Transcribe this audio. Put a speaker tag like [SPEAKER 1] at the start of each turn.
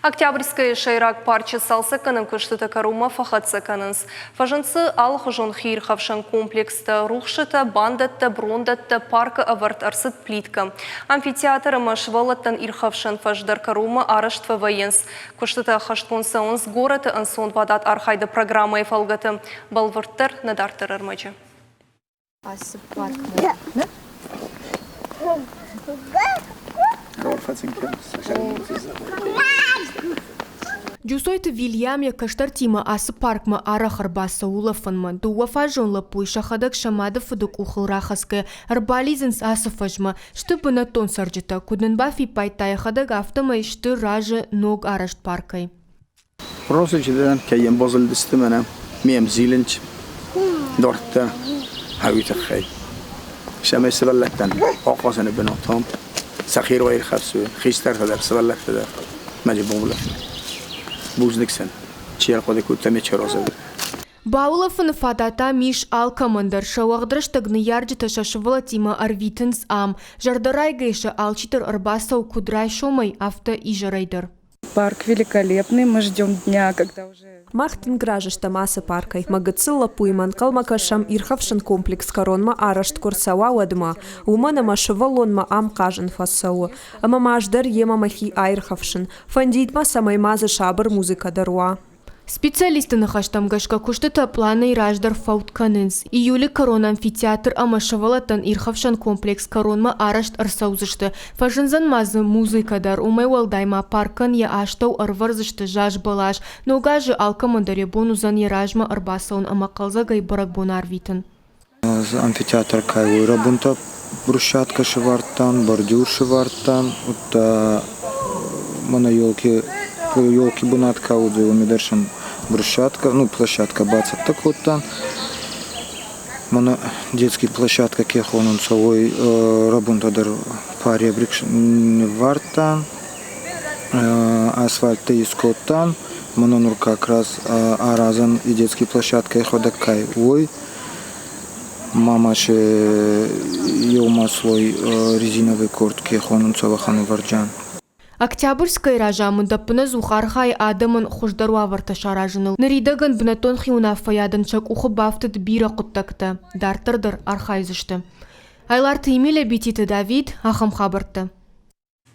[SPEAKER 1] Октябрьскӕйы сӕйраг парчы цалцӕггӕнӕн куыстытӕ кӕронмӕ фӕхӕццӕ кӕнынц. Фӕзынд дзы алыхуызон хиирхӕфсӕн комплекстӕ, рухсытӕ, бандӕттӕ, брондӕттӕ, паркы ӕвӕрд ӕрцыд плиткӕ. Амфитеатр ӕмӕ сывӕллӕттӕн ирхӕфсӕн фӕз дӕр кӕронмӕ арӕзт фӕвӕййынц. Куыстытӕ ӕххӕстгонд цӕуынц горӕты ӕнцонвадат архайды программӕйы фӕлгӕты. Бӕлвырддӕр нӕ дарддӕр ӕрмӕджы.
[SPEAKER 2] Ацы паркмӕ.
[SPEAKER 3] Джусойты Вильям йӕ кӕстӕртимӕ ацы паркмӕ арӕх ӕрбацӕуы улӕфынмӕ. Дыууӕфазон лӕппуйы сӕхӕдӕг сӕ мады фыды къухыл рахӕцгӕ ӕрбалидзынц ацы фӕзмӕ. Сты бынӕттон цӕрджытӕ. Куыд нын бафиппайдта йӕхӕдӕг, афтӕмӕй сты разы ног арӕзт паркӕй.
[SPEAKER 4] Просычы кӕй базылдысты мӕнӕ ме мзилынч дардта хауи тыххӕй. Цӕмӕй сывӕллӕттӕн ахъазыны бынатам сӕхи раирхӕфсой, хистӕртӕ дӕр, сывӕллӕттӕ дӕр мӕджы баулӕфын. Бузныг сын, чи ӕрхъуыды кодта ме чи разынд.
[SPEAKER 3] Баулӕфыны фадат ам ис алкӕмӕн дӕр. Сӕ уӕгъд рӕстӕг ныййарджытӕ сӕ сывӕллӕттимӕ ӕрвитынц ам. Зӕрдӕрайгӕйӕ сӕ алчидӕр ӕрбацӕуы куыд райсомӕй, афтӕ изӕрӕй дӕр.
[SPEAKER 5] Парк великолепный, мы ждем дня, когда уже...
[SPEAKER 6] Мах тынг разы стӕм ацы паркӕй. Мӕ гыццыл лӕппуимӕ ӕнхъӕлмӕ кӕсӕм ирхӕфсӕн комплекс кӕронмӕ арӕзт куы рцӕуа, уӕдмӕ. Уымӕн ӕмӕ сывӕллонмӕ ам хъазын фӕцӕуы. Ӕмӕ ма ӕз дӕр йемӕ мӕхи аирхӕфсын. Фӕндид мӕ, цӕмӕй ма дзы сабыр музыкӕ дӕр уа.
[SPEAKER 3] Специалистты ныхӕстӕм гӕсгӕ куыстытӕ пъланӕй раздӕр фӕуд кӕнынц. Июлы кӕрон амфитеатр ӕмӕ сывӕллӕттӕн ирхӕфсӕн комплекс кӕронмӕ арӕзт ӕрцӕудзысты. Фӕзындзӕн ма дзы музыкӕ дӕр, уымӕй уӕлдай ма паркӕн йӕ астӕу ӕрывӕрдзысты заз бӕлас. Ног азы алкӕмӕн дӕр йӕ бон уыдзӕн йӕ размӕ ӕрбацӕуын ӕмӕ хъӕлдзӕгӕй бӕрӕгбон арвитын.
[SPEAKER 7] Амфитеатр кӕй уой рӕбунтӕ брусчаткӕ сӕвардтан, бордюр сӕвардтан, удта мӕнӕ елки, елки бунат ка уодзӕй, уоми дӕр сӕн брусчатка, ну, площадка бацӕттӕ кодтан. Мӕнӕ детский площадка ке хонунцӕ, уой рӕбунтӕ дӕр паребрик ниввардтан, асфальттӕ искодтан. Мӕнӕ нур как раз аразӕн и детский площадка ӕхуӕдӕг кай, уой. Мамаше еума слой резиновый корт ке хонунцӕ, уӕхӕн ӕвӕрджан.
[SPEAKER 3] Октябрьскӕйы разамынд ӕппынӕдзух архайы адӕмӕн хуыздӕр уавӕртӕ саразыныл. Ныридӕгӕн бынӕттон хиуынаффӕйадӕн сӕ къухы бафтыд бирӕ хъуыддӕгтӕ. Дарддӕр дӕр архайдзысты. Айларты Емеля, Бититы Давид, ахӕм хабӕрттӕ.